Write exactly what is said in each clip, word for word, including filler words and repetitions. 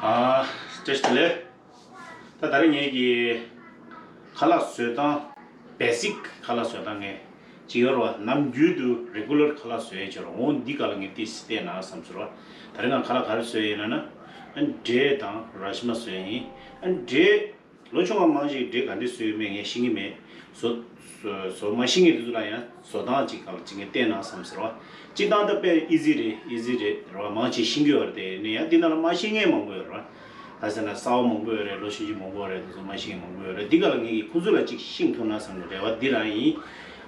ཨ། བཀྲ་ཤིས་བདེ་ལེགས། ད་ད་རེས་ངེད་ཀྱི་ཁ་ལག་བཟོ་སྟངས། བེ་སིག་ཁ་ལག་བཟོ་སྟངས་ངས་ཅིག་ཡོད་རེད་བ། ནམ་རྒྱུན་དུ་རེ་གུ་ལར་ཁ་ལག་བཟོ་ཡས་ཅིག་ཡོད་རེད། འོ་འདི་ག་ལ་ངས་ཏོག་ཙམ་བལྟས་ན་བསམ་སོང་རེད་བ། ད་རེས་ང་ཁ་ལག་ག་རེ་བཟོ་ཡས་ཡིན་ལབ་ན། ཨ། འབྲས་དང་ར་ཇི་མ་བཟོ་ཡས་ཡིན། ཨ། འབྲས། ལོ་ཆུང་བ་མང་ཞིག་འབྲས་ག་འདྲ་བཟོས་ཡོད་མེད་ངས་ཤེས་ཀྱི་མེད། བཟོ་བཟོ་བཟོ་མ་ཤེས་མཁན་དེ་ཚོ་ལ་ཡང་བཟོ་སྟངས་ཅིག་ག་ལ་ཅིག་ངས་བསྟན་ན་བསམ་ཟེར་བ། སྤྱིར་བཏང་ད་དཔེ་ཨི་ཛི་རེད། ཨི་ཛི་རེད་རེད་བ། མང་ཆེ་ཤེས་ཀྱི་ཡོད་རེད། དེ་ནས་ཡང་འདི་ནང་ལ་མ་ཤེས་མཁན་མང་པོ་ཡོད་རེད་བ། ག་ཟེར་ན་གསར་པ་མང་པོ་ཡོད་རེད། ལོ་ཆུང་ཆུང་མང་པོ་ཡོད་རེད། དེ་ཚོ་མ་ཤེས་མཁན་མང་པོ་ཡོད་རེད། འདི་ག་ལ་ངས་ཀྱིས་ཁོང་ཚོ་ལ་ཅིག་ཤེས་ཐུབ་ན་བསམ་ནས་རེ་བ་འདི་རང་ཡིན།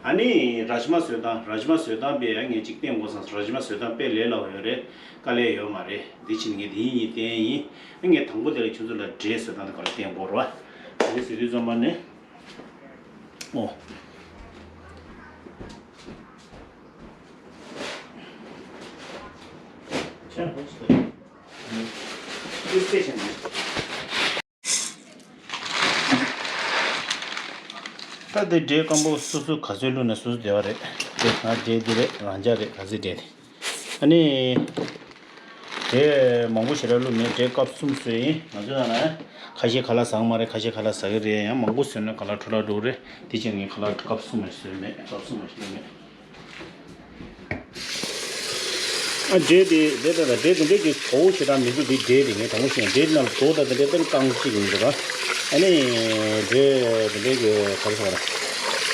ཨ་ནི་ར་ཇི་མ་བཟོ་སྟངས། ར་ཇི་མ་བཟོ་སྟངས་དཔེ་ཡང་ངས་ཅིག་བསྟན་དགོས་བསམ། ར་ཇི་མ་བཟོ་སྟངས་དཔེ་ལས་སླ་པོ་ཡོད་རེད། དཀའ་ལས་ཡོད་མ་རེད། འདི་ཕྱིན་ངས་དེ་ཡིན་ཡིན་བསྟན་ཡིན། ངས་དང་པོ་དེ་ལ་ཁྱོད་ཚོ་ལ་འབྲས་བཟོ་སྟངས་དེ་ག་ལ་བསྟན་དགོས་རེད་བ། འདི་ཟེར་དུས་ཙམ་པ་ནི། ཨོ། ད་དེ་འབྲས་སྐམ་པོ་སོ་སོ་ག་ཚོད་བླུགས་ན་སོ་སོ་བདེ་བ་རེད། དེ་ང་འབྲས་འདི་རེད། རང་འཇགས་རེད། ག་ཚོད་འབྲས་དེ། ཨ་ནི། འབྲས་མང་པོ་ཞེ་དྲག་བླུགས་མེད། འབྲས་ཀབ་གསུམ་བཟོས་ཡིན། ང་ཚོ་ནང་ན་ཁ་ཤས་ཁ་ལག་ཟ་གི་མ་རེད། ཁ་ཤས་ཁ་ལག་ཟ་གི་རེད། ཡང་མང་པོ་བཟོས་ན་ཁ་ལག་འཕྲོ་བརླག་འགྲོ་གི་རེད། དེ་བྱས་ངས་ཁ་ལག་ཀབ་གསུམ་བཟོས་མེད། ཀབ་གསུམ་བླུགས་མེད། ཨ། འབྲས་དེ་འབྲས་དེ་འབྲས་དེ་འདྲས་ཀྱི་གོ་བོ་ཞེ་དྲག་མི་འདུག་དེ་འབྲས་དེ་ངས་དྲང་པོ་བཤད་ན་འབྲས་དེ་ནང་ལ་རྡོ་དང་དེ་འདྲས་དཔེ་རྐང་གཅིག་མི་འདུག་ག་ཨ་ནི་འབྲས་དེ་འདྲས་ཀྱི་ག་རེ་ཟེར་བ་རེད།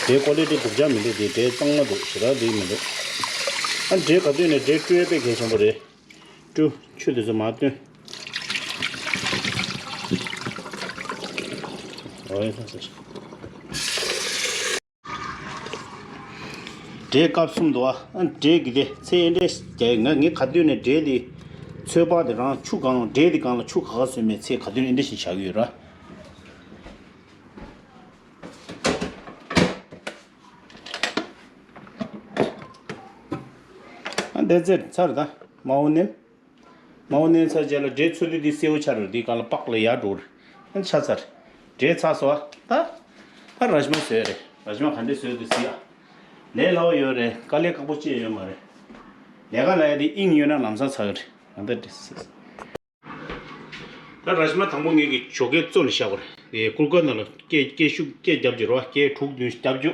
འབྲས་ཀོ་ལི་ཊི་སྡུག་ཅག་མི་འདུག་དེ་འབྲས་གཙང་མ་འདུག་ཞེ་དྲག་དེ་མི་འདུག་ཨ། འབྲས་ག་དུས་ནས་འབྲས་བཀྲུ་ཡས་དཔེ་གལ་ཆེན་པོ་རེད། བཀྲུ། ཆུ་དེ་ཚོ་མར་བཏོན། འོ་ཡ། ས་ས། འབྲས་ཀབ་གསུམ་འདུག་ཨ། འབྲས་ཀྱི་དེ་ཚད་འདྲས་རྒྱག་ང་ངས་ག་དུས་ནས་འབྲས་དེ་ཚོད་དཔག་དེ་རང་ཆུ་གང་ལ། འབྲས་དེ་གང་ལ་ཆུ་ག་ག་བཟོས་མེད་ཚད་ག་དུས་ནས་འདྲས་ཞིག་བཞག་གི་ཡོད་ར། ཨ། འདི་ཚར་ཚར་ད། མར་བོ་མནན། མར་བོ་མནན་ཚར་རྗེས་ལ་འབྲས་ཚོད་དུས་འདི་སེར་པོ་ཆགས་རེད། འདི་གང་ལ་པགས་ལ་ཡར་འགྲོ་རེད། ཨ། ཆགས་ཚར། འབྲས་ཚར་སོང་ཨ། ད་ད་ར་ཇི་མ་བཟོས་རེད། ར་ཇི་མ་ག་འདྲས་བཟོས་འདུག་གཟིགས་ཨ། ལས་སླ་པོ་ཡོད་རེད། དཀའ་ལས་ཁག་པོ་ཅི་ཡང་ཡོད་མ་རེད། ལས་ཀ་ལ་ཡ་དེ་དབྱིངས་ཡོད་ན་ལམ་སང་ཚར་གི་རེད། ང་ད་འདྲས། ད་ར་ཇི་མ་དང་པོ་ངེད་ཀྱི་ཇོ་ཀའི་གཙོ་ལ་བཞག་དགོས་རེད། དེ་ཀུར་ཀ་ནང་ལ་སྐད་སྐད་ཤུགས་སྐད་རྒྱབ་རྒྱུ་རེད་བ། སྐད་དྲུག་བདུན་རྒྱབ་རྒྱུ།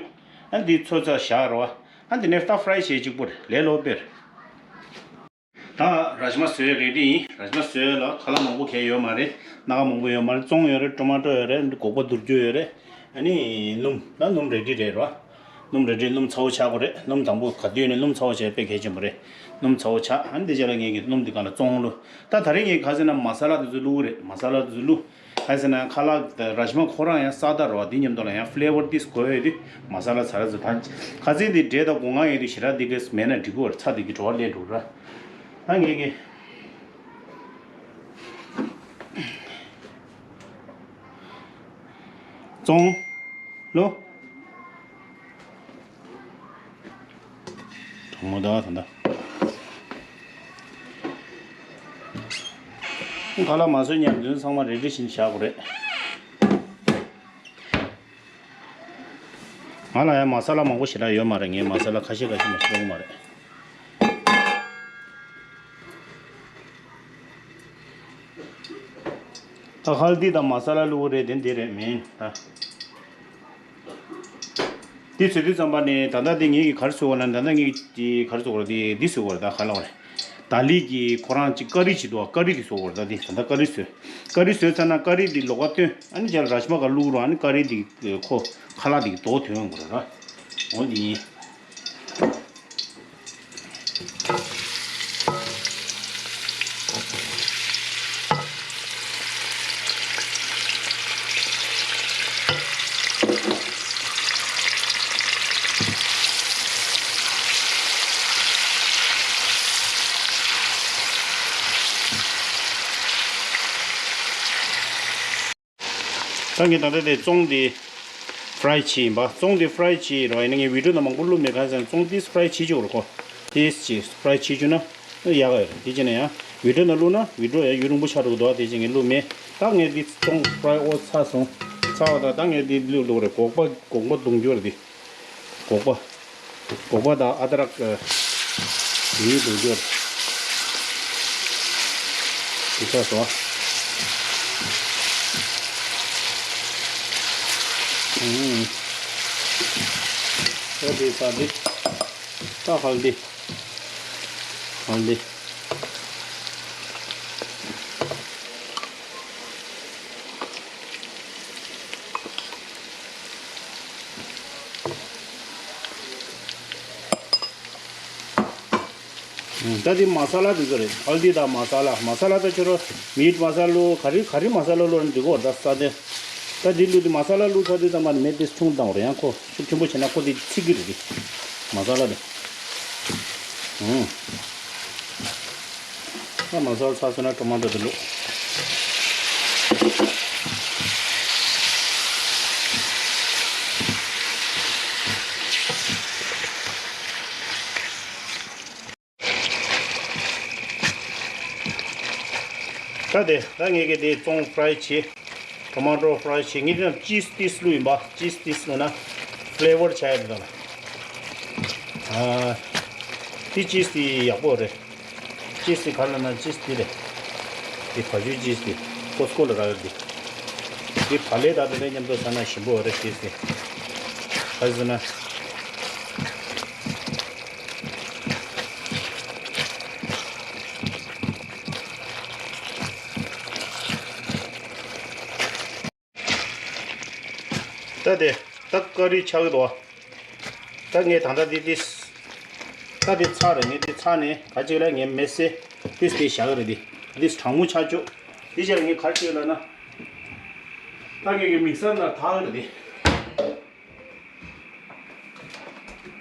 ཨ། འདི་ཚོ་ཚ་བཞག་རེད་བ། ཨ། འདི་ནས་ད་ཕ་རའི་བྱེད་གཅིག་པོ་རེད། ལས་སླ་པོ་དཔེ་རེད། ད་ར་ཇི་མ་བཟོས་རེ་ཌི་ཡིན། ར་ཇི་མ་བཟོས་ལ་ཁ་ལག་མང་པོ་གང་ཡོད་མ་རེད། སྣ་ཁ་མང་པོ་ཡོད་མ་རེད། བཙོང་ཡོད་རེད། ཊོ་མ་ཊོ་ཡོད་རེད། སྒོག་པ་བསྡུར་རྒྱུ་ཡོད་རེད། ཨ་ནི་སྣུམ། ད་སྣུམ་རེ་ཌི་རེད་ར། སྣུམ་རེ་ཌི། སྣུམ་ཚ་པོ་ཆགས་དགོས་རེད། སྣུམ་དང་པོ་ག་དུས་ནས་སྣུམ་ཚ་པོ་བྱས་དཔེ་གལ་ཆེན་པོ་རེད། སྣུམ་ཚ་པོ་ཆགས། ཨ་ནི་དེ་རྗེས་ལ་ངེད་ཀྱིས་སྣུམ་འདི་གང་ལ་བཙོང་ལོ། ད་ད་རེས་ངས་ག་ཟེར་ན་མ་ས་ལ་དེ་ཚོ་བླུགས་རེད། མ་ས་ལ་དེ་ཚོ་བླུགས། ག་ཟེར་ན་ཁ་ལག་ར་ཇི་མ་ཁོ་རང་ཡང་ས་དར་བ་དེ་མཉམ་དུ་ལ་ཡང་ཕི་ལེ་ཝར་ཏིས་དགོས་ཡོད་དུས་མ་ས་ལ་ཚ་ར་ཚོ། ད་ཁ་ཚིག་འདི་འབྲས་དང་སྒོ་ང་ཡོད་དུས་ཞེ་དྲག་འདི་གས་མེད་ན་འགྲིག་གི་རེད། ཚྭ་འདི་གི་བྲོ་བ་སླེབས་འགྲོ་གི་ར། ད་ངེད་ཀྱིས་བཙོང་ལོ། གྲང་མོ་ད་ད་ད། ཁ་ལག་མ་བཟོས་སྔོན་འདི་ཚང་མ་རེ་ཌི་བྱས་བཞག་དགོས་རེད། ང་ལ་ཡང་མ་ས་ལ་མང་པོ་ཞེ་དྲག་ཡོད་མ་རེད། ངས་མ་ས་ལ་ཁ་ཤས་ཁ་ཤས་མ་ཞིག་བླུགས་མ་རེད། ད་ཧལ་དི་དང་མ་ས་ལ་བླུགས་རེད་དེ་འདི་རེད་མིན་ད། འདི་བཟོས་དུས་ཙམ་པ་ནས་ད་ལྟ་འདི་ངེད་ཀྱིས་ག་རེ་བཟོས་པ་ན། ད་ལྟ་ངེད་ཀྱིས་ག་རེ་བཟོས་པ་རེད། འདི་འདི་བཟོས་པ་རེད། ད་ག་ལ་བ་རེད། ད་ལི་གི་ཁོ་རང་གཅིག་ཀ་རི་བྱེད་འདུག་ཀ་རི་འདི་བཟོས་པ་རེད། ད་འདི་ད་ལྟ་ཀ་རི་བཟོས། ཀ་རི་བཟོས་ཚར་ན་ཀ་རི་འདི་ལོགས་ཀ་བཏོན། ཨ་ནི་རྗེས་ལ་ར་ཇི་མ་ག་བླུགས་རོགས། ཨ་ནི་ཀ་རི་འདི་ཁོ་ཁ་ལག་འདི་གི་མདོག་ཐོན་ཡོང་གི་རེད་ར། འོ་འདི་ཡིན། ད་ངས་ད་ལྟ་དེ་བཙོང་དེ་ཕ་རའི་བྱས་ཡིན་པ། བཙོང་དེ་ཕ་རའི་བྱས་རོགས་ཡིན་ན། ངས་བི་ཌིའོ་ནང་མང་པོ་བླུགས་མེད། གང་ཟེར་ན་བཙོང་དེ་ཕ་རའི་བྱས་བཅུག་རོགས་གོ། དེ་ཕ་རའི་བྱས་བཅུག་ན་ཡག་ག་ཡོད་རེད། དེ་བྱས་ན་ཡང་བི་ཌིའོ་ནང་བླུགས་ན་བི་ཌིའོ་ཡང་ཡུན་རིང་པོ་ཆགས་འགྲོ་གི་འདུག་དེ་བྱས་ངས་བླུགས་མེད། ད་ངས་དེ་བཙོང་ཕ་རའི་ཨོ་ཚར་སོང་། ཚར་བ་ད་ད་ངས་དེ་བླུགས་བླུགས་རེད། སྒོག་པ་སྒོག་པ་བརྡུང་རྒྱུ་རེད་དེ། སྒོག་པ། སྒོག་པ་དང་ཨ་དྲག་གི་ཡིན་འདུག་རྒྱུར། དེ་ཆགས་སོང་། ད་དེ་ས་དེ། ད་ཧལ་དི། ཧལ་དི། ད་འདི་མ་ས་ལ་འདི་ཚོ་རེད། ཧལ་དི་དང་མ་ས་ལ། མ་ས་ལ་ད་ཁྱོད་རང་མིཊ་མ་ས་ལ་བླུགས། ག་རེ་ག་རེ་མ་ས་ལ་བླུགས་ན་འགྲིག་གོ། ད་ས་དེ། ད་འདི་བླུགས་དུས་མ་ས་ལ་བླུགས་ཚར་དུས་ཙམ་པ་ནི་མེ་དེ་ཆུང་བཏང་བ་རེད། ཡང་ཁོ་ཤུགས་ཆེན་པོ་བྱས་ན་ཁོ་དེ་ཚིག་གི་རེད། མ་ས་ལ་དེ། ཨུམ། ད་མ་ས་ལ་ཚར་སོང་ན་ཊོ་མ་ཊོ་དེ་བླུགས། ད་དེ་ད་ངས་གི་དེ་བཙོང་ཕ་རའི་བྱས། ཊོ་མ་ཊོ་ཕ་རའི་བྱས། ངས་དེ་ན་ཅིས་ཏིས་བླུགས་ཡིན་པ། ཅིས་ཏིས་བླུགས་ན་ཕ་ལེ་ཝར་ཆགས་ཡ་དེ་དང་། ཨ། དེ་ཅིས་དེ་ཡག་པོ་རེད། ཅིས་དེ་ག་ལ་ན་ཅིས་དེ་རེད། དེ་བ་ཕྱུགས་ཅིས་དེ་ཀོ་སི་ཀོ་ལ་རག་ཡོད་དེ། དེ་བ་ལེ་དང་དེ་འདྲ་མཉམ་དུ་ཟ་ན་ཞིམ་པོ་རེད། ཅིས་དེ་ག་ཟེར་ན། ད་དེ་ད་ཀ་རི་ཆགས་ཀྱི་འདུག་བ། ད་ངས་ད་ལྟ་འདི་ཏིས། ད་འདི་ཚར་རེད། ངས་འདི་ཚར་ནས་ག་ཅིག་ལ་ངས་མེ་སེ་ཏིས་ཏིས་བཞག་གི་རེད། འདི་ཏིས་གྲང་མོ་ཆགས་ཆོག། འདི་ཕྱིར་ངས་ག་རེ་བྱས་ལབ་ན། ད་ངས་ཀྱི་མིག་སར་ནང་འཐག་གི་རེད། འདི་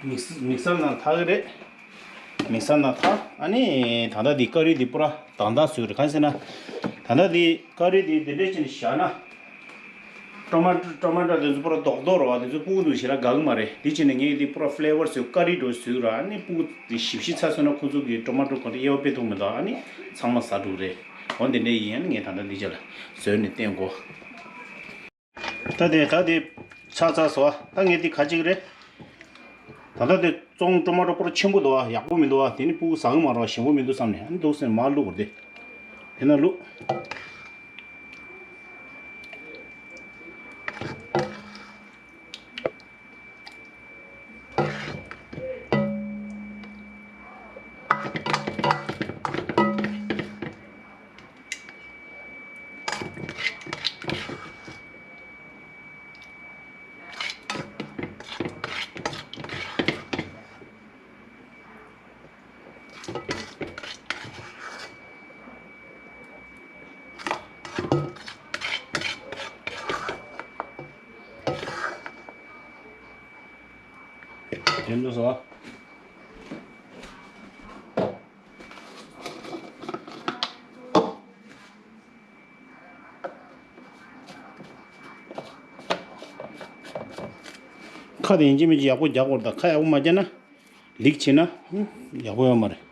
མིག་སར་མིག་སར་ནང་འཐག་གི་རེད། མིག་སར་ནང་འཐག། ཨ་ནི་ད་ལྟ་འདི་ཀ་རི་འདི་པུ་ར་དང་དག་བཟོས་རེད། གང་ཟེར་ན། ད་ལྟ་འདི་ཀ་རི་འདི་འདི་འདྲས་བྱས་ནས་བཞག་ན། ཊོ་མ་ཊོ་ཊོ་མ་ཊོ་དེ་ཚོ་པུ་ར་རྡོག་རྡོག་རེད་བ། དེ་ཚོ་སྤུ་གུ་ཚོ་ཞེ་དྲག་དགའ་གི་མ་རེད། དེ་བྱས་ནས་ངས་འདི་པུ་ར་ཕ་ལེ་ཝར་བཟོས། ཀ་རི་འདྲ་བཟོས་ར། ཨ་ནི་སྤུ་གུ་དེ་ཞིབ་ཞིབ་ཚ་སོང་ན་ཁོ་ཚོ་གི་ཊོ་མ་ཊོ་གོན་ཏེ་དབྱེ་བ་དཔེ་ཐུབ་མི་འདུག། ཨ་ནི་ཚང་མ་ཟ་འགྲོ་རེད། འོ་དེ་འདྲས་ཡིན། ཨ་ནི་ངས་ད་ལྟ་འདི་ཅག་ལ་བཟོས་ནས་བསྟན་གོ། ད་དེ་ད་དེ་ཆགས་ཚར་སོང་། ད་ངས་འདི་ག་ཅིག་རེད། ད་ལྟ་དེ་བཙོང་ཊོ་མ་ཊོ་པུ་ར་ཆེན་པོ་འདུག་བ། ཡག་པོ་མི་འདུག་བ། དེ་ནི་སྤུ་གུ་ཟ་གི་མ་རེད་བ། ཞིམ་པོ་མི་འདུག་བསམ་ནས། ཨ་ནི་འདུག་སེ་མར་བླུགས་པ་རེད། དེ་ན་བླུགས། དེ་འདུག་སོ། ཁ་དེ་ཡིན་གཅིག་མིན་གཅིག་ཡག་པོ་རྒྱག་དགོས་རེད། ད་ཁ་ཡག་པོ་མ་རྒྱག་ན། ལིག་བྱེད་ན། ཧུམ། ཡག་པོ་ཡོད་མ་རེད།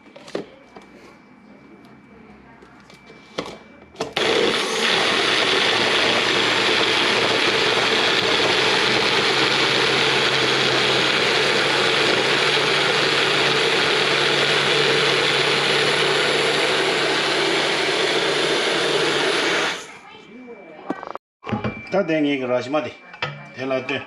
ད་དེ་ངེད་ཀྱི་ར་ཤི་མ་དེ། དེ་ལ་སྟོན།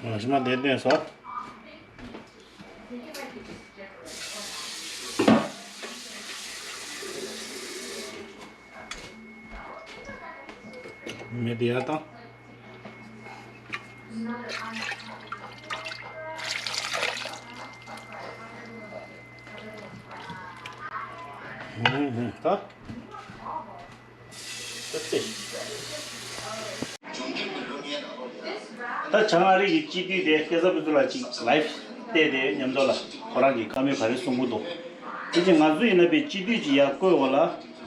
ར་ཤི་མ་དེ་སྟོན་སོང་། མེད་དེ་ཡ་དང་། ཧུམ་ཧུམ་ད། ད་ཆ་ང་རེ་གི་སྤྱི་འཐུས་དེ་སྐལ་བཟང་ཕུན་ཚོགས་ལགས་ཅིག་ལའིབ་བལྟས་ཏེ་མཉམ་དུ་ལ་ཁོ་རང་གི་བཀའ་མོལ་ག་རེ་གསུང་གི་འདུག། དེ་ཕྱིན་ང་ཚོ་ཡིན་ན་པའི་སྤྱི་འཐུས་ཅིག་ཡར་བསྐོས་པ་ལ་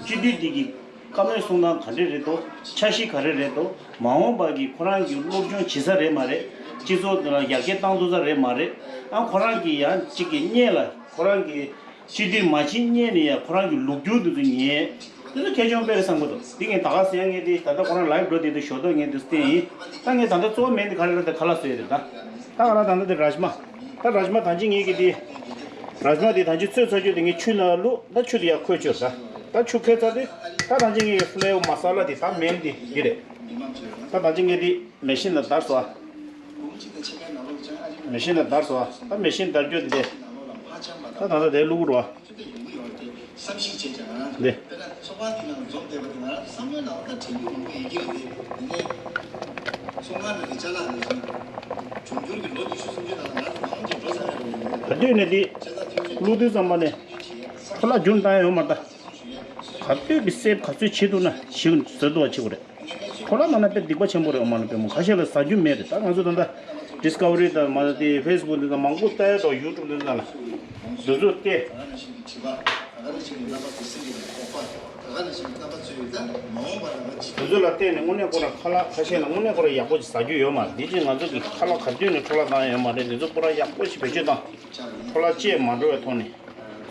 སྤྱི་འཐུས་འདི་གི་བཀའ་མོལ་གསུང་སྟངས་ག་འདྲས་རེད་འདུག། འཆར་གཞི་ག་རེ་རེད་འདུག། མ་འོངས་པ་གི་ཁོ་རང་གི་སློབ་སྦྱོང་བྱེད་ས་རེད་མ་རེད། སྤྱི་ཚོགས་ལ་ཡར་རྒྱས་བཏང་ཐུབ་ས་རེད་མ་རེད། ཨ་ཁོ་རང་གི་ཡང་གཅིག་གི་སྔོན་ལ་ཁོ་རང་གི་སྤྱི་འཐུས་མ་བྱིན་སྔོན་ནས་ཡང་ཁོ་རང་གི་ལུགས་སྒྱུར་དེ་ཚོ་ཉན། དེ་ཚོ་གལ་ཆེན་པོ་དཔེ་རེད་བསམ་གྱི་འདུག་འདི་ངས་ད་ག་ཟེར་ཡ་ངས་དེ་ད་ལྟ་ཁོ་རང་ལའིབ་འགྲོ་དེ་དུས་ཞོར་དུ་ངས་དེ་བསྟན་ཡིན། ད་ངས་ད་ལྟ་གཙོ་བོ་མིང་དེ་ག་རེ་རེད་ད་ཁ་ལག་བཟོས་ཡོད་རེད་ད། ད་ང་རང་ད་ལྟ་དེ་རཱཇ་མ། ད་རཱཇ་མ་ད་ཅི་ངས་ཀྱི་དེ། རཱཇ་མ་དེ་ད་ཅི་ཚོས་ཚར་རྒྱུ་དེ་ངས་ཆུ་ནང་བླུགས། ད་ཆུ་དེ་ཡར་ཁོལ་བཅུག་ད། ད་ཆུ་ཁོལ་ཚར་དུས་ད་ད་ཅི་ངས་ཀྱི་ཕི་ལེ་ཝར་མ་ས་ལ་དེ་ད་མིང་དེ་འདི་རེད། ད་ད་ཅི་ངས་དེ་མེ་ཤིན་ལ་བརྡར་སོང་ཨ། མེ་ཤིན་ལ་བརྡར་སོང་ཨ། ད་མེ་ཤིན་བརྡར་རྒྱུ་དེ། ད་ད་ལྟ་དེ་བླུག་རོགས། འདི། ག་དུས་ནས་འདི། བླུག་དུས་ཙམ་པ་ནས། ཁོ་ལ་རྒྱུན་བཏང་ཡོད་མ་རེད། ག་དུས་ཀྱི་སེམས་ག་ཚོད་བྱེད་ཐུབ་ན་ཞིག་བཟོ་ཐུབ་པ་བྱེད་དགོས་རེད། ཁོ་ལ་མ་ན་དཔེ་སྡིག་པ་ཆེན་པོ་རེད། འོ་མ་ན་དཔེ་མོ་ཁ་ཤས་ལ་ཟ་རྒྱུ་མེད་རེད། ད་ང་ཚོ་ད་ལྟ་ཌིས་ཁ་བ་རི་དང་མ་ན་དེ་ཕེ་སི་བུག་འདི་དང་མང་པོ་ལྟ་ཡ་དང་ཡུ་ཊུབ་འདི་དང་ལ་འདི་ཚོ་བལྟས། དེ་ཚོ་ལ་བལྟས་ནས་དངོས་གནས་ཁོ་རང་ཁ་ལག་ཁ་ཤས་ལ་དངོས་གནས་ཁོ་རང་ཡག་པོ་ཅིག་ཟ་རྒྱུ་ཡོད་མ་རེད། འདི་ཅིག་ང་ཚོ་གི་ཁ་ལག་ག་དུས་ནས་འཕྲོ་བརླག་བཏང་ཡོད་མ་རེད། འདི་ཚོ་ཁོ་རང་ཡག་པོ་ཞིག་བེད་སྤྱོད་བཏང་། འཕྲོ་བརླག་ཅེས་མ་འགྲོ་བའི་ཐོག་ནས་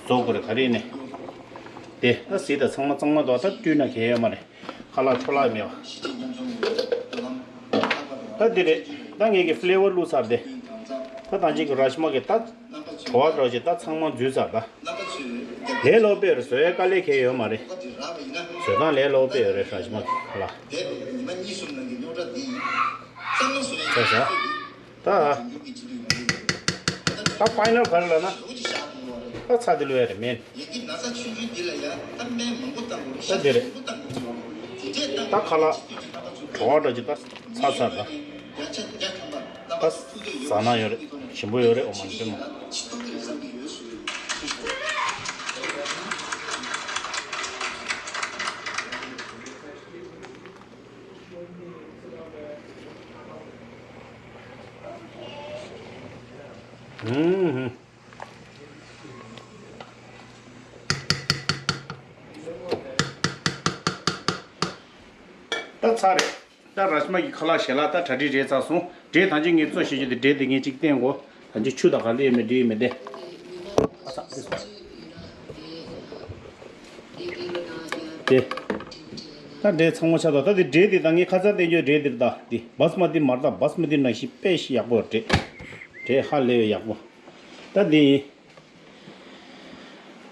བཟོ་དགོས་རེད། ག་རེ་ནས་དེ་ད་གཟིགས་དང་ཚང་མ་གཙང་མ་འདུག་ད་བཀྲུས་ན་གལ་ཡོད་མ་རེད། ཁ་ལག་འཕྲོ་བརླག་མེད་པ། ད་འདི་རེད། ད་ངས་ཀྱི་ཕི་ལེ་ཝར་བླུགས་ཚར་ཏེ། ད་ད་ཅིག་གི་རཱཇ་མ་གི་ད། བྲོ་བ་འདྲ་ཅིག་ད་ཚང་མ་འཛུལ་ཚར་ད། ལས་སླ་པོ་དཔེ་རེད། བཟོ་ཡ་དཀའ་ལས་ཁེལ་ཡོད་མ་རེད། བཟོ་སྟངས་ལས་སླ་པོ་དཔེ་ཡོད་རེད། རཱཇ་མ་གི་ཁ་ལག་ཚ་ཚ། ད། ད་ཕའི་ནལ་ག་རེ་ལབ་ན། ད་ཚྭ་དེ་བླུགས་ཡ་རེད་མིན། ད་འདི་རེད། ད་ཁ་ལག་བྲོ་བ་འདྲ་ཅིག་ད་ཚ་ཚ་ད། ད་ཟ་ན་ཡོད་རེད། ཞིམ་པོ་ཡོད་རེད། འོ་མ་ནི་མ། ཧུམ་ཧུམ། ད་ཚར་རེད། ད་རཱཇ་མ་གི་ཁ་ལག་ཞལ་ལག་ད་གྲ་སྒྲིག་རེད་ཚར་སོང་། འབྲས་ཐམས་ཅད་ངས་བཙོས་བཞག་རྒྱུ་དེ་འབྲས་དེ་ངས་གཅིག་བསྟན་གོ། ད་ཅི་ཆུ་དང་ག་ལེ་མེད་འབྲས་མེད་དེ། ཨ་ཚ་དེ་སོང་། དེ། ད་འབྲས་ཚང་མ་ཆགས་ཐོག་ད་དེ་འབྲས་དེ་ད་ངས་ཁ་སང་བསྟན་རྒྱུ་འབྲས་དེ་ད་དེ་བཱ་སི་མ་ཏི་མ་རེད། ད་བཱ་སི་མ་ཏི་ནང་བཞིན་དཔེ་ཞིག་ཡག་པོ་རེད། འབྲས་ཧ་ལས་པའི་ཡག་པོ། ད་དེ་ཡིན།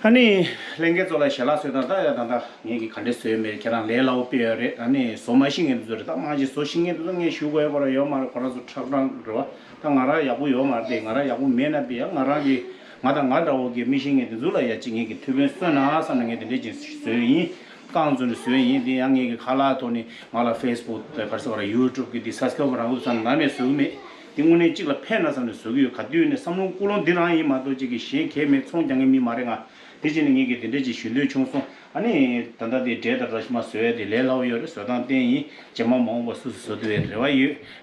ཨ་ནི། ལྷན་རྒྱས་ཚོ་ལ་ཞལ་ལག་བཟོས་དང་ད་ཡ་ད་ད་ངས་ཀྱི་ག་འདྲས་བཟོས་མེད་ཁྱེད་རང་ལས་སླ་པོ་དཔེ་ཡོད་རེད། ཨ་ནི་བཟོ་མ་ཤེས་མཁན་དེ་ཚོ་རེད། ད་མང་ཆེ་བཟོ་ཤེས་མཁན་དེ་ཚོ་ངས་ཞུ་དགོས་ཡ་ཁོ་རང་ཡོད་མ་རེད། ཁོ་རང་ཚོ་ཁྲག་ཁྲག་རེད་བ། ད་ང་རང་ཡག་པོ་ཡོད་མ་རེད་དེ། ང་རང་ཡག་པོ་མེད་ན་དཔེ་ཡ་ང་རང་གི་ང་དང་ང་འདྲ་བོ་གི་མི་ཤེས་མཁན་དེ་ཚོ་ལ་ཡ་གཅིག་ངས་ཀྱི་ཐུགས་ཕན་གསོས་ན་བསམ་ནས་ངས་དེ་འདྲས་ཅིག་བཟོས་ཡིན། རྐང་བཙུགས་ནས་བཟོས་ཡིན། དེ་ཡང་ངས་ཀྱི་ཁ་ལག་ཐོག་ནས་ང་ལ་ཕེ་སི་བུག་དང་ག་རེ་ཟེར་བ་ར་ཡུ་ཊུབ་གི་དེ་སབ་སི་ཀ་རའིབ་རང་ལུགས་ཚང་ནམ་ཡང་བཟོས་མེད། དེ་དངོས་གནས་གཅིག་ལ་ཕན་ན་བསམ་ནས་བཟོ་གི་ཡོད། ག་དུས་ནས་བསམ་བློ་ཀུན་སློང་འདི་རང་ཡིན་མ་གཏོགས་གཅིག་གི་གཞན་གལ་མེད། ཚོང་རྒྱག་མཁན་མི་མ་རེད་ང་། དེ་བྱས་ནས་ངས་ཀྱི་དེ་འདྲས་ཅིག་ཞུ་འདོད་བྱུང་སོང་། ཨ་ནི་ད་ལྟ་དེ་འབྲས་དང་རཱཇ་མ་བཟོ་ཡ་དེ་ལས་སླ་པོ་ཡོད་རེད། བཟོ་སྟངས་བསྟན་ཡིན། རྗེས་མ་མ་འོངས་པ་སོ་སོས་བཟོ་ཐུབ་པའི་རེ་བ་ཡོད།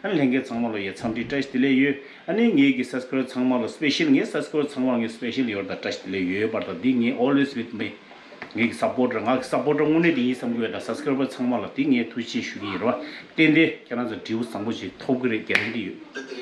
ཨ་ནི་ལྷན་རྒྱས་ཚང་མ་ལ་ཡ་འཚམས་འདྲི་བཀྲ་ཤིས་བདེ་ལེགས་ཡོད། ཨ་ནི་ངས་ཀྱི་སབ་སི་ཀ་རའིབ་ཚང་མ་ལ་སི་པེ་ཤལ། ངའི་སབ་སི་ཀ་རའིབ་ཚང་མ་ལ་ངས་སི་པེ་ཤལ་ཡོད་རེད། ད་བཀྲ་ཤིས་བདེ་ལེགས་ཡོད་པར་དང་འདི་ངའི་always with me། ངའི་སབ་པོར་ཊར། ང་གི་སབ་པོར་ཊར་དངོས་གནས་དེ་ཡིན་བསམ་གྱི་ཡོད། ད་སབ་སི་ཀ་རའིབ་པར་ཚང་མ་ལ་དེ་ངས་ཐུགས་རྗེ་ཆེ་ཞུ་གི་ཡིན་རེད་བ། ཏན་ཏན་ཁྱེད་རང་ཚོ་འབྲས་བུ་བཟང་པོ་ཞིག་ཐོབ་ཀྱི་རེད། གྷ་རན་ཊི་ཡོད།